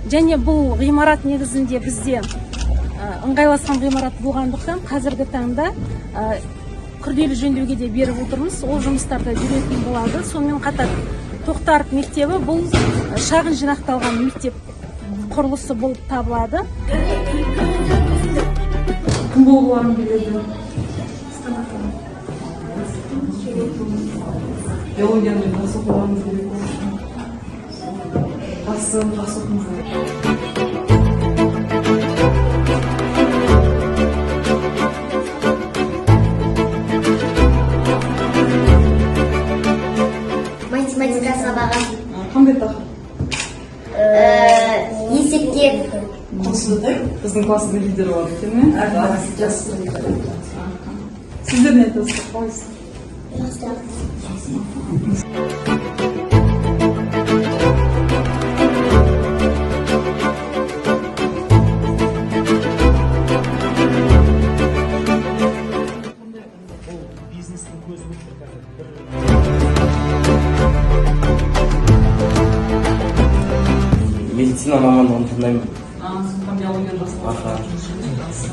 Және бұл ғимарат негізінде бізде ыңғайласқан ғимарат болғандықтан, қазіргі таңда күрделі жөндеуге де беріп отырмыз. Ол жұмыстар да жүретін болады. Сонымен қатар Тоқтаров мектебі бұл шағын жинақталған мектеп құрылысы болып табылады. Кім болғыларың келеді? Биологияны жақсы оқығаныңыз керек. Жақсы, жақсы оқыңыздар. Математика сабағы. Қандай тақырып? Есептер. Біздің класстың лидері бар екен, иә? Жақсы. Сіздер не айтасыздар, қалайсыздар? Жақсы. Бұл бизнестің көзі болып тұр қазір бір. Медицина мамандығын таңдаймын. Сондықтан биологияны жақсы. Аха. Жақсы.